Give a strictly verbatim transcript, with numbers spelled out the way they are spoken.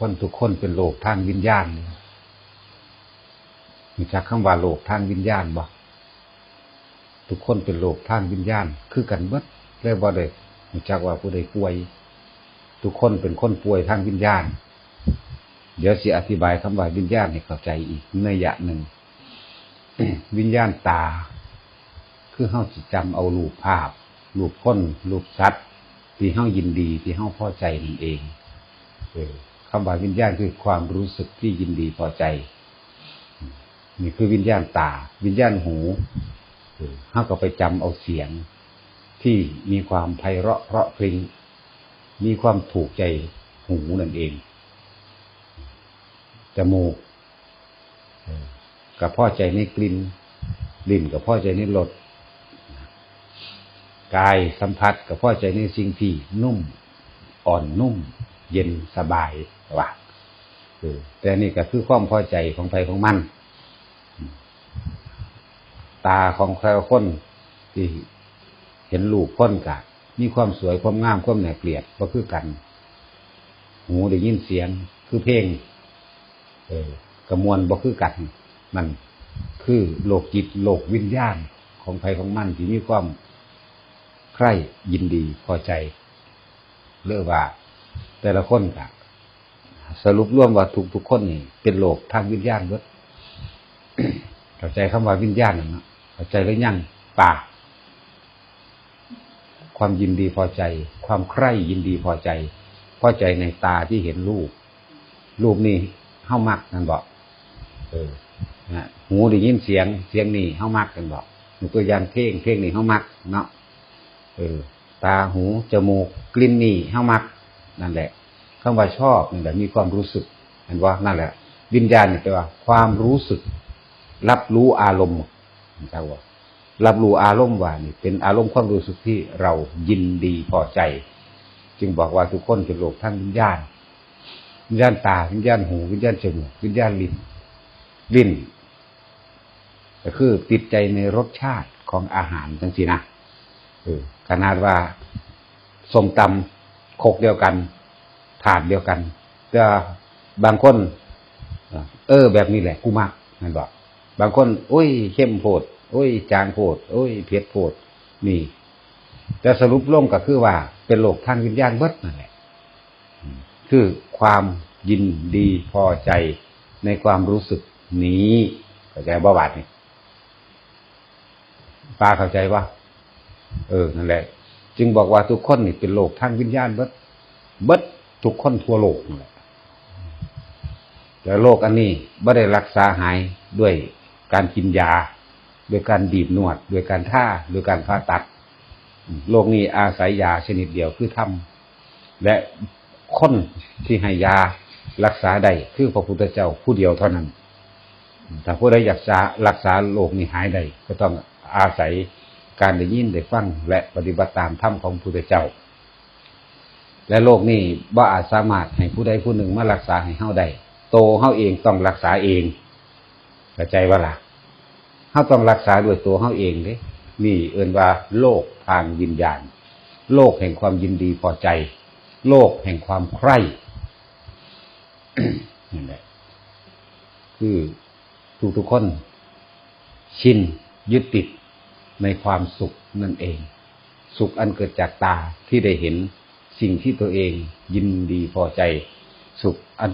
คนทุกคนเป็นโลกทางวิญญาณนี่ รู้จักคำว่าโลกทางวิญญาณบ่? ทุกคนเป็นโลกทางวิญญาณคือกันเบิด เลยบ่ได้รู้จักว่าผู้ใดป่วย ทุกคนเป็นคนป่วยทางวิญญาณ เดี๋ยวสิอธิบายคำว่าวิญญาณให้เข้าใจอีกนัยยะหนึ่ง วิญญาณตา คือเฮาสิจำเอารูปภาพ รูปคน รูปสัตว์ ที่เฮายินดี ที่เฮาพอใจนั่นเอง เออ คำว่าวิญญาณคือความรู้สึกที่ยินดีพอใจ นี่คือวิญญาณตา วิญญาณหู เออ เฮาก็ไปจำเอาเสียงที่มีความไพเราะเพราะพริ้ง มีความถูกใจหูนั่นเอง จมูก เออ ก็พอใจในกลิ่น ลิ้นก็พอใจในรส กายสัมผัสก็พอใจในสิ่งที่นุ่ม อ่อนนุ่ม เย็นสบายว่ะ เออ แต่นี่ก็คือความพอใจของไผของมัน ตาของแต่ละคนที่เห็นรูปคนก็มีความสวยความงามความน่าเกลียดบ่คือกัน หูได้ยินเสียงคือเพลง เออ ก็ม่วนบ่คือกัน นั่นคือโลกจิตโลกวิญญาณของไผของมันที่มีความใคร่ยินดีพอใจ หรือว่าแต่ละคนก็สรุปรวมว่าทุกๆคนนี่เป็นโลกทางวิญญาณเบิด เข้าใจคำว่าวิญญาณนั่นเนาะ เข้าใจหรือยัง ปาก ความยินดีพอใจ ความใคร่ยินดีพอใจ พอใจในตาที่เห็นรูป รูปนี่เฮามักนั่นบ่ เออ นะ หูได้ยินเสียง เสียงนี่เฮามักนั่นบ่ ยกตัวอย่างเพลง เพลงนี่เฮามักเนาะ เออ ตา หู จมูก กลิ่นนี่เฮามัก นั่นแหละ คำว่าชอบนี่แหละมีความรู้สึก เห็นบ่ นั่นแหละ วิญญาณนี่แปลว่าความรู้สึก รับรู้อารมณ์ เห็นบ่ รับรู้อารมณ์ว่านี่เป็นอารมณ์ความรู้สึกที่เรายินดีพอใจ จึงบอกว่าทุกคนเป็นโลกทางวิญญาณ วิญญาณตา วิญญาณหู วิญญาณจมูก วิญญาณลิ้น ลิ้น ก็คือติดใจในรสชาติของอาหารจังซี้นะ เออ ขนาดว่าส้มตำครกเดียวกัน ถาดเดียวกัน แต่บางคน เออ แบบนี้แหละกูมัก แม่นบ่ บางคน โอ้ย เข้มโพด โอ้ย จางโพด โอ้ย เผ็ดโพด นี่ แต่สรุปลงก็คือว่าเป็นโลกทางวิญญาณเบิดนั่นแหละ คือความยินดีพอใจในความรู้สึกนี้ เข้าใจบ่บาดนี้ ปาเข้าใจบ่? เออ นั่นแหละ จึงบอกว่าทุกคนนี่เป็นโลกทางวิญญาณเบิด เบิดทุกคนทั่วโลกนั่นแหละ แต่โลกอันนี้บ่ได้รักษาหายด้วยการกินยา ด้วยการบีบนวด ด้วยการทา ด้วยการผ่าตัด โลกนี้อาศัยยาชนิดเดียวคือธรรม และคนที่ให้ยารักษาได้คือพระพุทธเจ้าผู้เดียวเท่านั้น ถ้าผู้ใดอยากจะรักษาโลกนี้หายได้ ก็ต้องอาศัยการได้ยินได้ฟัง และปฏิบัติตามธรรมของพระพุทธเจ้า และโลกนี้บ่อาจสามารถให้ผู้ใดผู้หนึ่งมารักษาให้เฮาได้ โตเฮาเองต้องรักษาเอง เข้าใจบ่ล่ะ? เฮาต้องรักษาด้วยตัวเฮาเองเด้ นี่เอิ้นว่าโลกทางวิญญาณ โลกแห่งความยินดีพอใจ โลกแห่งความใคร่ นั่นแหละ คือทุกๆคนชินยึดติดในความสุขนั่นเอง สุขอันเกิดจากตาที่ได้เห็นสิ่งที่ตัวเองยินดีพอใจ สุขอัน